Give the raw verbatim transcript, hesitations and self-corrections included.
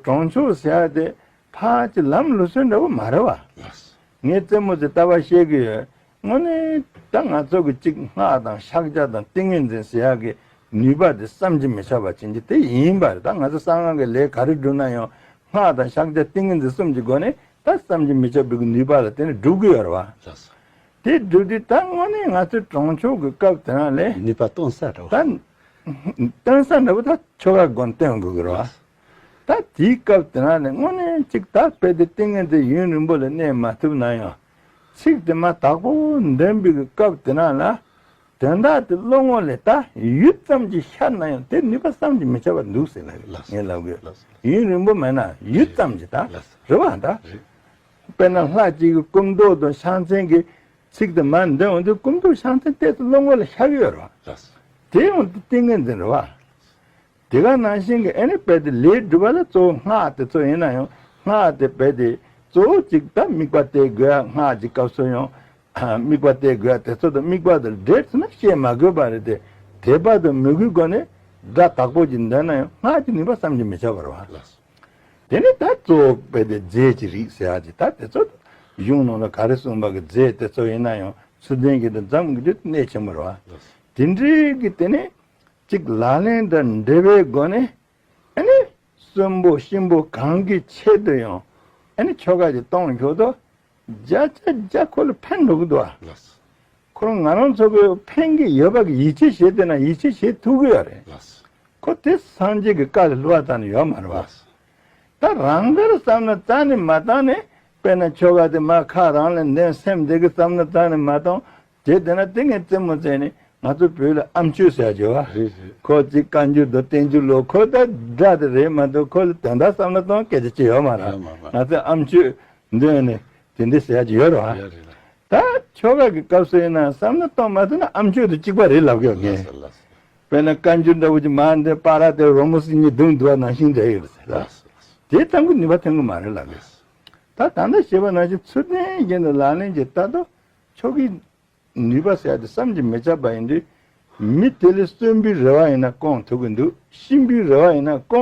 གྲོང་ཆོག་ཟེར་ཡ་དེ་ཕར་ཅིག་ལམ་ལུགས་སྲོལ་འདྲ་བོ་མ་རེད་བ། ལགས་སོ། ངས་རྩེད་མོ་དེ་ལྟ་བ་བཤད་གི་ཡོད། དངོས་གནས་ད་ང་ཚོ་གི་ཅིག་སྔགས་དང་ཕྱག་རྒྱ་དང་ཏིང་ངེ་འཛིན་ཟེར་ཡ་གི་ནུས་པ་དེ་བསམ་གྱིས་མི་ཁྱབ་པ་ཅན་གྱི་དེ་ཡིན་པ་རེད། ད་ང་ཚོ་གསང་སྔགས་ཀྱི་ལས་ག་རེ་སྒྲུབ་ན་ཡང་སྔགས་དང་ཕྱག་རྒྱ་ཏིང་ངེ་འཛིན་གསུམ་གྱི་སྒོ་ནས་ད་བསམ་གྱིས་མི་ཁྱབ་པའི་གི་ནུས་པ་ལ་བརྟེན་ནས་སྒྲུབ་གི་ཡོད་རེད་བ། ལགས་སོ། དེ་སྒྲུབ་དུས་ད་དངོས་གནས་ང་ཚོའི་གྲོང་ཆོག་གི་སྐབས་དེ་རང་ལས་ནུས་པ་སྟོན་ས་འདྲ་བོ། ད་སྟོན་ས་འདྲ་བོ་ད་ཆོ་ག་སྒོ་ནས་སྟོན་དགོས་ཀྱི་རེད་བ། ད་དེའི་སྐབས་དེ་རང་ལས་དངོས་གནས་ཅིག་ད་དཔེ་དེ་ཏིང་ངེ་འཛིན་ཡུན་རིང་པོ་ལ་གནས་མ་ཐུབ་ན་ཡང་ཚིག་དེ་མར་དྭགས་པོ་འདོན་པའི་གི་སྐབས་དེ་རང་ལ་དོན་དག་དེ་བློ་ངོ་ལས་ད་ཡུད་ཙམ་གྱིས་ཤར་ན་ཡང་དེ་ནུས་པ་བསམ་གྱིས་མི་ཁྱབ་པ་འདུག་ཟེར་ལ་ངས་ལབ་དགོས། ཡུན་རིང་པོ་མེད་ན་ཡུད་ཙམ་གྱིས་ད་རེད་བ་ད། དཔེར་ན་ལྷ་གཅིག་གི་སྐུ་མདོག་དང་ཕྱག་མཚན་གྱི་ཚིག་དེ་མར་འདོན་འོང་དུས་སྐུ་མདོག་ཕྱག་མཚན་ཏོག་ཙམ་བློ་ངོ་ལ་ཤར་གྱི་ཡོད་རེད་བ། དེ་ཡང་དེ་ཏིང་ངེ་འཛིན་རེད་བ། དེ་ག་ནང་བཞིན་གྱི་ཨེ་ནི་དཔེ་དེ་ལས་སྒྲུབ་པ་ལ་གཙོ་བོ་སྔགས་དེ་ཚོ་ཡིན་ན་ཡང་སྔགས་དེ་དཔེ་དེ་གཙོ་བོ་གཅིག་ད་དམིགས་པ་གཏད་དགོས་ཡ། སྔགས་ཀྱི་སྐབས་སུ་ཡང་དམིགས་པ་གཏད་དགོས་ཡ་དེ་ཚོ་དང་དམིགས་པ་དང་འབྲེལ་ཚུལ་ན་བཤད་མ་དགོས་པ་རེད་དེ། དད་པ་དང་མོས་གུས་སྒོ་ནས་སྒྲ་དག་པོ་ཅིག་འདོན་ན་ཡང་སྔགས་ཀྱི་ནུས་པ་བསམ་གྱིས་མི་ཁྱབ་པ་རེད་བ། དེ་ནི་ད་གཙོ་བོ་དཔེ་དེ་རྫས་ཀྱི་རིགས་ཟེར་ཡ་ཅིག་ད་དེ་ཚོ་གཞུང་ནང་ལ་ག་རེ་གསུངས་པ་གི་རྫས་དེ་ཚོ་ཡིན་ན་ཡང་ཚུལ་ལྡན་གྱི་དང་འཛོམས་ཀྱི་རྒྱུ་གནད་ཆེན་པོ་རེད་བ། དེ་འདྲའི་གི་དེ་ནི་གཅིག་ལག་ལེན་དང་འབྲེལ་བའི་སྒོ་ནས་ཨ་ནི་གསོན་པོ་གཤིན་པོ་གང་གི་ཆེད་དུ་ཡང་ཨ་ནི་ཆོ་ག་ཅིག་གཏོང་ཆོག་དོ། བརྒྱ་ཆ་བརྒྱ་ཁོ་ལ་ཕན་འགྲོ་གི་འདུག་བ། ལགས་སོ། ཁོ་རང་ང་རང་ཚོ་གི་ཕན་གི་ཡོད་པ་གི་ཡིད་ཆེས་བྱེད་བསྡད་ན་ཡིད་ཆེས་བྱེད་ཐུབ་གི་ཡོད་རེད། ལགས་སོ། ཁོ་དེ་སངས་རྒྱས་ཀྱི་བཀའ་ལས་བསླུ་བ་རྩ་ནས་ཡོད་མ་རེད་བ། ལགས་སོ། ད་རང་དགར་བསམ་ན་རྩ་ནས་མ་བཏང་ནས་དཔེར་ན་ཆོ་ག་དེ་མར་ཁ་རང་ལ་འདོན་སེམས་བདེ་གི་བསམ་ན་རྩ་ནས་མ་བཏང་། དེ་བསྡད་ན་དེ་ངས་རྩེད་མོ་རྩེ་ནས་ང་ཚོ་བོད་ལ་ཨ་མཆོད་ཟེར་ཡ་ཅིག་ཡོད་བ། རེད་རེད། ཁོ་ཅིག་བཀའ་འགྱུར་དང་བསྟན་འགྱུར་ལོ་ཁོ་ད་སྒྲ་དེ་རེད་མ་གཏོགས་ཁོ་ལ་དོན་དག་བསམ་ན་གཏོང་སྐད་ཆ་ཅིག་ཡོད་མ་རེད། ཡོད་མ་རེད། ང་ཚོས་ཨ་མཆོད་འདོན་ནས་དེ་འདྲ་ཟེར་ཡ་ཅིག་ཡོད་རེད་བ། ཡོད་རེད་ལ། ད་ཆོ་ག་གི་སྐབས་སུ་ཡིན་ན་བསམ་ན་གཏོང་མ་ཐུབ་ན་ཨ་མཆོད་དང་གཅིག་པ་རེད་ལབ་གི་ཡོད་ངས། ལགས་སོ་ལགས་སོ། དཔེར་ན་བཀའ་འགྱུར་འདྲ་བོ་ཅིག་མར་འདི་པར་ར་དེ་རོལ་མོ་སིལ་སྙན་བརྡུངས་འདུག་བ་ནང་བཞིན་འདྲ་ཡོད་རེད་ཟེར་ལ། ལགས་སོ་ལགས་སོ། དེ་ཙམ་གྱིས་ནུས་པ་ཐོན་གི་མ་རེད་ལབ་གི། ལགས་སོ། ད་ད་ལྟ་བཤད་པ་ནང་བཞིན་ཚུལ་ལྡན་གྱི་འདི་ལག་ལེན་གྱི་ལྟ་རྟོག་ཆོ་གའི་ནུས་པ་ཟེར་ཡ་དེ་བསམ་གྱིས་མི་ཁྱབ་པ་ཡིན་དུས། མི་དེ་ལས་གསོན་པོའི་རེ་བ་ཡིན་ན་སྐོང་ཐུབ་ཀྱི་འདུག་གཤིན་པོའི་རེ་བ་ཡིན་ན་སྐོང་